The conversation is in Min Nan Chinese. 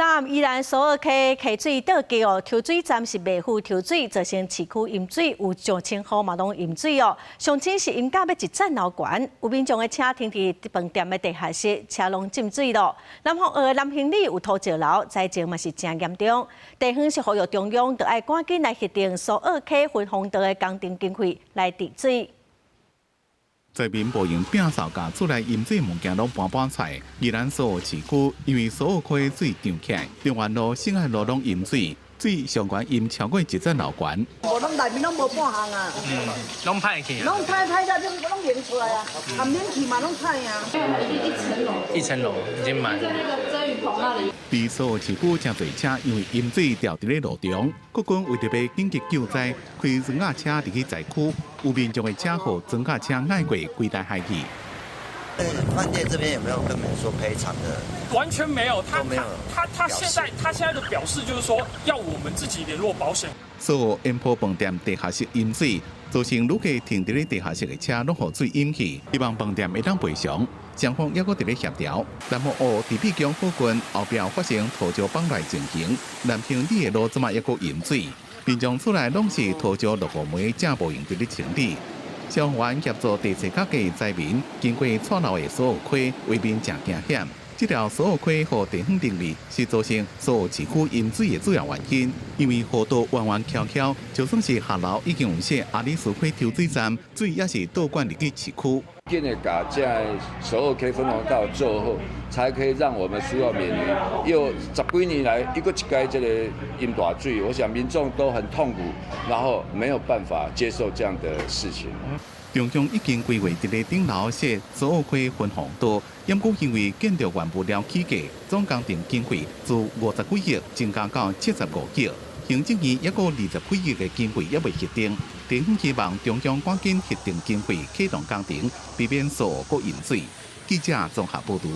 昨暗宜蘭蘇澳溪溪水倒計哦，抽水站是袂赴抽水，造成市區淹水，有上千戶嘛攏淹水哦。上深是淹甲欲一層樓懸，有民眾的車停佇飯店的地下室，車攏浸水咯。南方澳的南興里有土石流，災情嘛是誠嚴重。地方是呼籲中央，著愛趕緊來核定蘇澳溪分洪道的工程經費來治水。災民無閒摒掃共厝內淹水物件攏搬搬出來。宜蘭蘇澳市區因為蘇澳溪水漲起來，中原路、新愛路攏淹水，水上懸淹超過一層樓懸。無攏內面攏無半項啊！嗯，攏歹去。攏歹歹到攏淹出來啊！啊，免去嘛攏歹啊！一層樓。一層樓已經滿。在那個遮雨棚那裡。佇蘇澳市區誠濟車因為淹水牢佇咧路中，國軍為著欲緊急救災，開裝甲車入去災區，有民眾的車予裝甲車載過規台海去。飯店這邊有沒有跟你們說賠償的？完全沒有，他現在的表示就是說要我們自己聯絡保險。蘇澳煙波飯店地下室淹水，造成旅客停佇咧地下室的車攏予水淹去，希望飯店會當賠償。雙方猶閣佇咧協調。南方澳佇美宮附近後壁發生土石崩落情形，南興里的路這馬猶閣淹水，民眾厝內攏是土石落雨暝，才無閒佇咧清理。消防員協助地勢較低災民，經過蔡老的蘇澳溪，畫面誠驚險。這條蘇澳溪予地方認為是造成蘇澳市區淹水的主要原因，因為河道彎彎曲曲，就算是下流已經有設阿里斯溪抽水站，水也是倒灌入去市區。緊的共這个蘇澳溪分洪道做好，才可以讓我們蘇澳免於又十幾年來一閣一擺這個淹大水，我想民眾都很痛苦，然後沒有辦法接受這樣的事情。中央已經規劃佇咧頂樓設蘇澳溪分洪道，毋過因為建築原物料起價，總工程經費自50幾億增加到75億。行政院猶閣20幾億的經費猶未核定，地方希望中央趕緊核定經費啟動工程，避免蘇澳閣淹水。記者綜合報導。